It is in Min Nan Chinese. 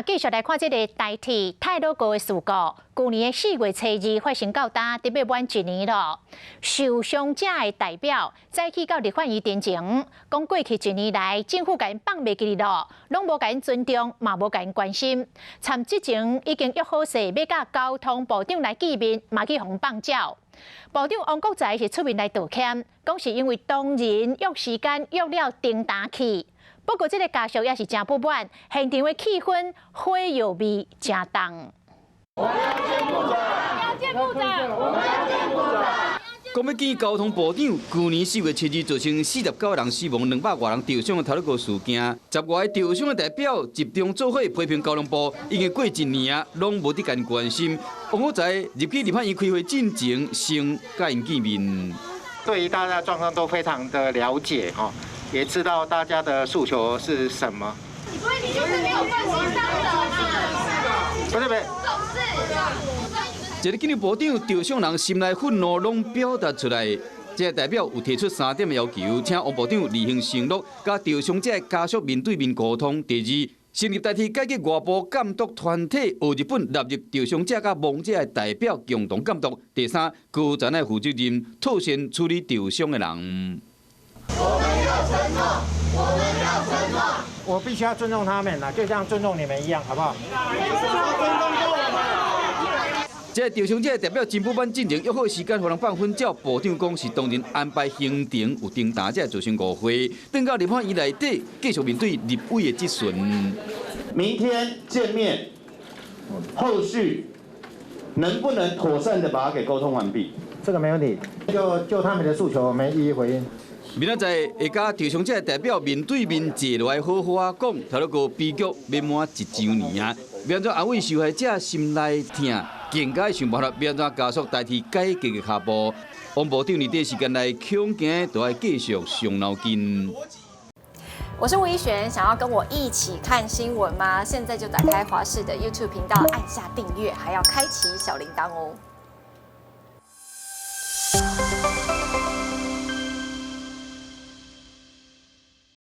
繼續來看這个台鐵太魯閣的事故。舊年的4月初2發生到今，得欲滿一年囉。受傷者的代表早起到立法院陳情，講過去一年來，政府共𪜶放袂記囉，攏無共𪜶尊重，嘛無共𪜶關心。參之前已經約好勢，欲佮交通部長來見面，嘛去予放鳥。部長王國材是出面來道歉，講是因為當人約時間約了叮當去。不過，這个家屬也是誠不滿，現場的氣氛火藥味誠重。我們要見部長，要見部長，我們要見部長。講欲見交通部長，舊年4月7日造成49個人死亡、200外人受傷的太魯閣事件，10外个受傷的代表集中做伙批評交通部，已經過一年啊，攏無佇共關心。王國材入去立法院開會進前，先佮𪜶見面。對於大家狀況都非常的了解，哈。也知道大家的訴求是什麼。所以你就是沒有關心傷者嘛？不是不是。一个見部長，受傷人心內憤怒攏表達出來。這个代表有提出三點要求，請王部長履行承諾，佮受傷者家屬面對面溝通。第二，成立代替改革外部監督團體，學日本納入受傷者佮亡者的代表共同監督。第三，高層的負責任，妥善處理受傷的人。我們要承諾，我們要承諾。我必須要尊重他們啦，就像尊重你們一樣，好不好？這個受傷者代表真不滿進前約好時間，予人放粉鳥，部長講是當人安排行程有重疊，才造成誤會。轉到立法院內底，繼續面對立委的質詢。明天見面，後續能不能妥善的把它給溝通完畢？這個沒問題，就他們的訴求，我們一一回應。明仔載會佮受傷者代表面對面坐落來好好仔講，太魯閣悲劇欲滿一週年啊！欲按怎安慰受害者心內疼，更加想辦法欲按怎加速代替改革的跤步。王部長佇短時間內恐驚都愛繼續傷腦筋。我是吳怡璇，想要跟我一起看新聞嗎？現在就打開華視的 YouTube 頻道，按下訂閱，還要開啟小鈴鐺哦。